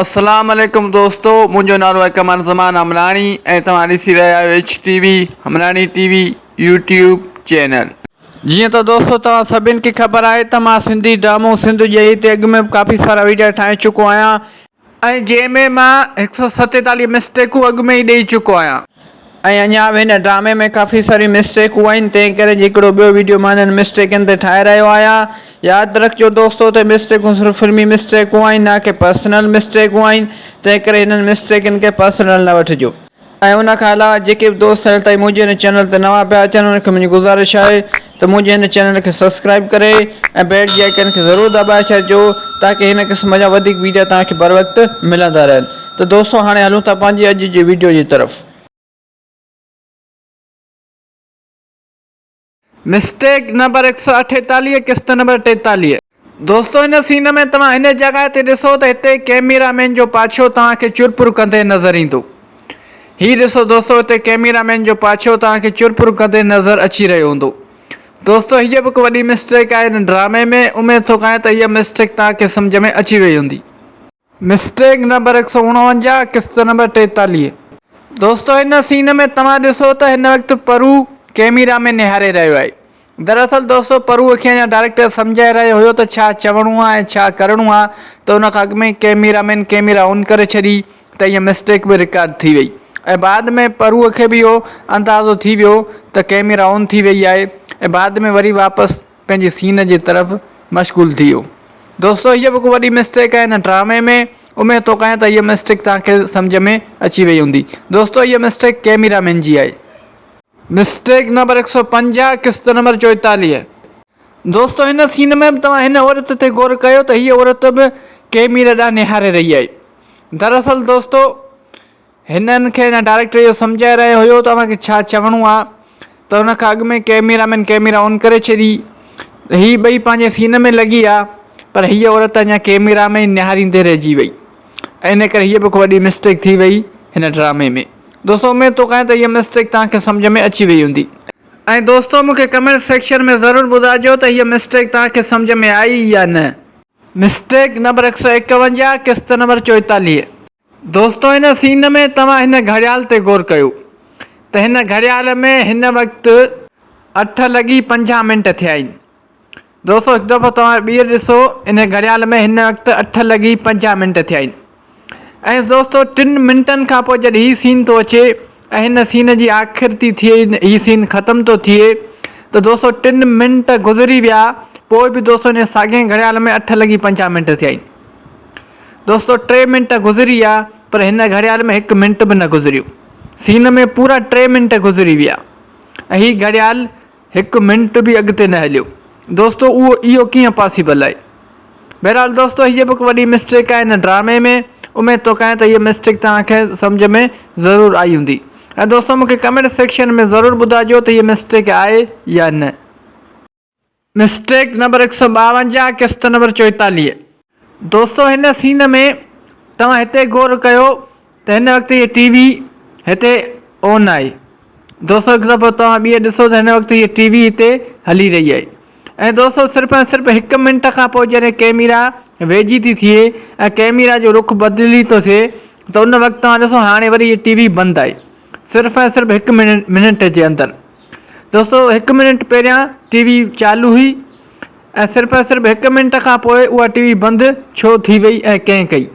اسلام عليڪم دوستو منهنجو نالو آهي قمر زمان حملاڻي ۽ توهان ڏسي رهيا آهيو H T V Hamlani T V YouTube channel. جيئن ته دوستو توهان سڀن کي خبر آهي ته مان سنڌي ڊرامو سنڌ ڄئي تي اڳ ۾ به ڪافي سارا ويڊيا ٺاهي چڪو آهيان ۽ جنهن ۾ مان هڪ سئو ستيتاليهه مسٽيڪون اڳ ۾ ئي ڏئي چڪو آهيان. ۽ اڃا به هن ڊرامي ۾ ڪافي ساريون مسٽيڪون آهن تنهن ڪري هڪڙو ٻيو ويڊيو مان انهن مسٽيڪن تي ٺاهي رهيو آهيان ياد رکجو دوستو ته مسٽيڪون صرف فلمي مسٽيڪون آهن نه ڪي پرسنل مسٽيڪون آهن تنهن ڪري هنن مسٽيڪن کي پرسنل نه وٺجو. ۽ ان کان علاوه جيڪي به دوست هيل تائين منهنجي هن چينل تي نوان پيا اچن انهن کي منهنجي گذارش آهي ته منهنجي هن چينل کي سبسڪرائيب ڪري ۽ بيل جي آئيڪن کي ضرور دٻائي ڇڏجو تاڪه هن قسم جا وڌيڪ ويڊيا توهان کي بروقت ملندا رهن ته دوستو هاڻي هلون ٿا پنهنجي اڄ جي ويڊيو جي طرف. مسٽيڪ نمبر هڪ سئو اٺيتاليهه قسط نمبر ٽيتاليهه. دوستو هن سين ۾ توهان هن جڳهه تي ڏسو ته هتي ڪيميرا مين جو پاڇو توهان کي چرپر ڪندي نظر ايندو. هي ڏسو دوستو هتي ڪيميرا مين جو پاڇو توهان کي چرپر ڪندي نظر اچي رهيو هوندو. دوستو هيء به هڪ وڏي مسٽيڪ آهي هن ڊرامي ۾ اميد ٿو ڪيان ته هيء مسٽيڪ توهان کي سمجهه ۾ اچي وئي هوندي. مسٽيڪ نمبر هڪ سئو اڻونجاهه قسط نمبر ٽيتاليهه. دوستو هن سين ۾ توهان ڏسو ته هن وقت پرو ڪيميرا ۾ نهاري رهيو آهي. دراصل دوستو پروء کي اڃا ڊائريڪٽر سمجهائي رهيو هيو ته ڇا چوڻو آ ۽ ڇا ڪرڻو آ ته ان کان اڳ ۾ ڪئميرا مين ڪئميرا آن ڪري ڇڏي ته اها مسٽيڪ به رڪارڊ ٿي وئي ۽ بعد ۾ پروء کي به اهو اندازو ٿي ويو ته ڪئميرا آن ٿي وئي آهي ۽ بعد ۾ وري واپس پنهنجي سين جي طرف مشغول ٿي ويو دوستو هيء به هڪ وڏي مسٽيڪ آهي هن ڊرامي ۾ اميد ٿو ڪيان ته هيء مسٽيڪ توهان کي سمجهه ۾ اچي وئي هوندي دوستو هيء مسٽيڪ ڪئميرا مين جي آهي. مسٽيڪ نمبر 150 قسط نمبر 44. دوستو هن سين ۾ به توهان هن عورت تي غور ڪيو ته هيء عورت به ڪيميرا ڏانهن نهاري رهي آهي. دراصل دوستو هنن کي هن ڊائريڪٽر اهو سمجهائي رهيو هيو ته اوهان کي ڇا چوڻو آهي ته ان کان اڳ ۾ ڪيميرا مين ڪيميرا آن ڪري ڇڏي. هي ٻئي پنهنجي سين ۾ لڳي ويا پر هيء عورت اڃا ڪيميرا ۾ نهاريندي رهجي وئي. ان ڪري هيء به هڪ وڏي مسٽيڪ ٿي وئي هن ڊرامي ۾. دوستو اميد ٿو ڪيان ته هيء مسٽيڪ توهان کي سمجهه ۾ اچي وئي هوندي. ۽ دوستو مون کي ڪمينٽ سيڪشن ۾ ضرور ٻڌائجو ته هيء مسٽيڪ توهان کي سمجهه ۾ آئي يا نه. مسٽيڪ نمبر 151 قسط نمبر 44. دوستو هن سين ۾ توهان هن گهڙيال تي غور ڪيو ته هن گهڙيال ۾ هن وقت اٺ لڳي 50 منٽ ٿيا آهن. دوستو هڪ دفعو توهان ٻيهر ڏسو ان گهڙيال ۾ هن وقت اٺ لڳي 50 منٽ ٿيا آهن ۽ دوستو ٽن منٽن کان پوء جڏهن هي سين ٿو اچي ۽ هن سين جي آخر ٿي ٿئي هي سين ختم ٿو ٿئي ته دوستو ٽن منٽ گذري ويا پوء به دوستو ان ساڳئي گهڙيال ۾ اٺ لڳي 50 منٽ ٿيا آهن دوستو ٽي منٽ گذري ويا پر هن گهڙيال ۾ هڪ منٽ به نه گذريو سين ۾ پورا ٽي منٽ گذري ويا ۽ هي گهڙيال هڪ منٽ به اڳتي نه هليو. دوستو اهو اهو ڪيئن پاسيبل آهي. بهرحال دوستو هيء به هڪ وڏي مسٽيڪ آهي هن ڊرامي ۾ اميد ٿو ڪيان ته هيء مسٽيڪ توهان کي سمجهه ۾ ضرور آئي هوندي ۽ دوستو مون کي ڪمينٽ سيڪشن ۾ ضرور ٻڌائجو ته هيء مسٽيڪ آهي يا نه. مسٽيڪ نمبر 152 قسط نمبر 44. دوستو هن سين ۾ توهان هتي غور ڪيو ته هن وقت هي ٽي وي هتي آن آهي دوستو هڪ دفعو توهان ٻيهر ڏسو ته هن وقت هي ٽي وي هتي هلي رهي آهي ۽ دوستو صرف ۽ صرف هڪ منٽ کان پوء جڏهن ڪيميرا ويجهي ٿي ٿئي ۽ ڪيميرا جو رخ بدلي ٿو ٿئي ته ان وقت توهان ڏسو هاڻي وري هي ٽي وي بند آهي صرف ۽ صرف هڪ منٽ جي اندر دوستو هڪ منٽ پهريان ٽي وي چالو هئي ۽ صرف ۽ صرف هڪ منٽ کان پوء اها ٽي وي بند ڇو ٿي وئي ۽ ڪنهن ڪئي؟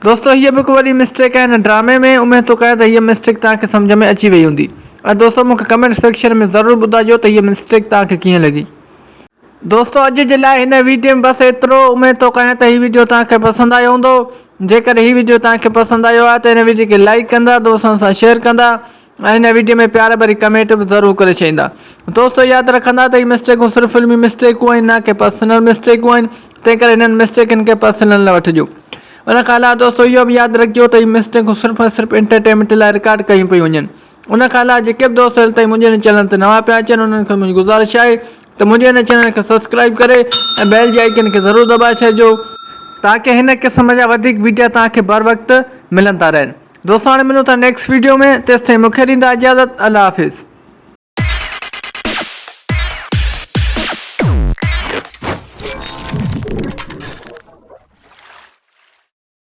دوستو هيء به هڪ وڏي مسٽيڪ آهي هن ڊرامي ۾ اميد ٿو ڪيان ته هيء مسٽيڪ توهان کي سمجهه ۾ اچي وئي هوندي ۽ دوستو مون کي ڪمينٽ سيڪشن ۾ ضرور ٻڌائجو ته هيء مسٽيڪ توهان کي ڪيئن لڳي. دوستو اڄ جي لاء هن ويڊيو ۾ بس ايترو اميد ٿو ڪيان ته هي ويڊيو توهان کي پسند آيو هوندو جيڪڏهن هي ويڊيو توهان کي پسند آيو آهي ته هن ويڊيو کي لائيڪ ڪندا دوستن سان شيئر ڪندا ۽ هن ويڊيو ۾ پيار ڀري ڪمينٽ به ضرور ڪري ڇڏيندا. دوستو ياد رکندا ته هي مسٽيڪون صرف فلمي مسٽيڪون آهن نه ڪي پرسنل مسٽيڪون آهن تنهن ڪري هنن مسٽيڪن کي پرسنل نه وٺجو. ان کان علاوه دوستو اهو به ياد رکجو ته هي مسٽيڪون صرف ۽ صرف انٽرٽينمينٽ لاء رڪارڊ ڪيون پيون وڃن. ان کان علاوه جيڪي به دوست هيل تائين منهنجي هن چينل تي نوان پيا اچن انهن کي منهنجي گذارش آهي ته منهنجي هن چينل کي سبسڪرائيب ڪري ۽ بيل جي آئيڪن کي ضرور دٻائي ڇڏجو تاڪه هن قسم جا وڌيڪ ويڊيا توهان کي بروقت ملندا رهن. دوستو هاڻي ملون ٿا نيڪسٽ ويڊيو ۾ تيستائين مونکي ڏيندا اجازت الله حافظ.